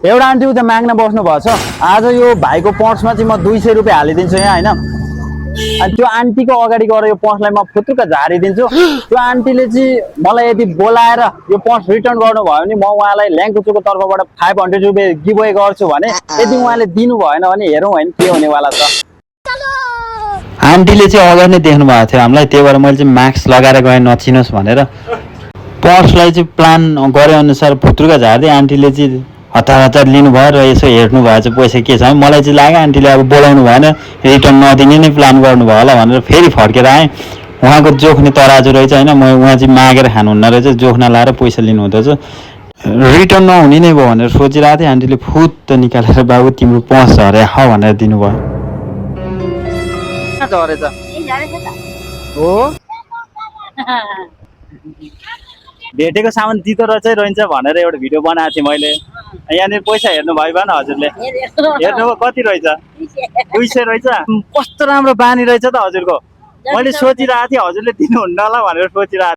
एउटा आन्टी उता माग्न बस्नु भएछ आज यो भाइको पर्समा चाहिँ म 200 रुपियाँ हालिदिन्छु यहाँ होइन अनि त्यो आन्टीको अगाडि गएर यो पर्सलाई म फुत्रुक झारिदिन्छु त्यो आन्टीले चाहिँ मलाई यदि बोलाएर यो पर्स रिटर्न गर्नुभयो भने म उहाँलाई ल्याङ्कुचुको तर्फबाट 500 रुपियाँ गिभवे गर्छु भने यदि उहाँले दिनु भएन भने हेरौँ होइन के हुनेवाला छ आन्टीले चाहिँ अगाडि नै देख्नु भएको थियो हामीलाई त्यही भएर मैले चाहिँ मास्क लगाएर गएँ नचिनोस् भनेर पर्सलाई चाहिँ प्लान गरे अनुसार फुत्रुका झार्दै आन्टीले चाहिँ हतार हतार लिनुभयो र यसो हेर्नु भयो चाहिँ पैसा के छ मलाई चाहिँ लाग्यो आन्टीले अब बोलाउनु भएन रिटर्न नदिने नै प्लान गर्नुभयो होला भनेर फेरि फर्केर आएँ उहाँको जोख्ने तराजु रहेछ होइन म उहाँ चाहिँ मागेर खानुहुन्न रहेछ जोख्न लाएर पैसा लिनुहुँदो रहेछ रिटर्न नहुने नै भयो भनेर सोचिरहेको थिएँ आन्टीले फुत्त निकालेर बाबु तिम्रो पर्स झरे ह भनेर दिनुभयो झरेछ हो भेटेको सामान दिँदो रहेछ रहन्छ भनेर एउटा भिडियो बनाएको थिएँ मैले यहाँनिर पैसा हेर्नु भयो भएन हजुरले हेर्नुभयो कति रहेछ 200 रहेछ कस्तो राम्रो बानी रहेछ त हजुरको मैले सोचिरहेको थिएँ हजुरले दिनुहुन्न होला भनेर सोचिरहेको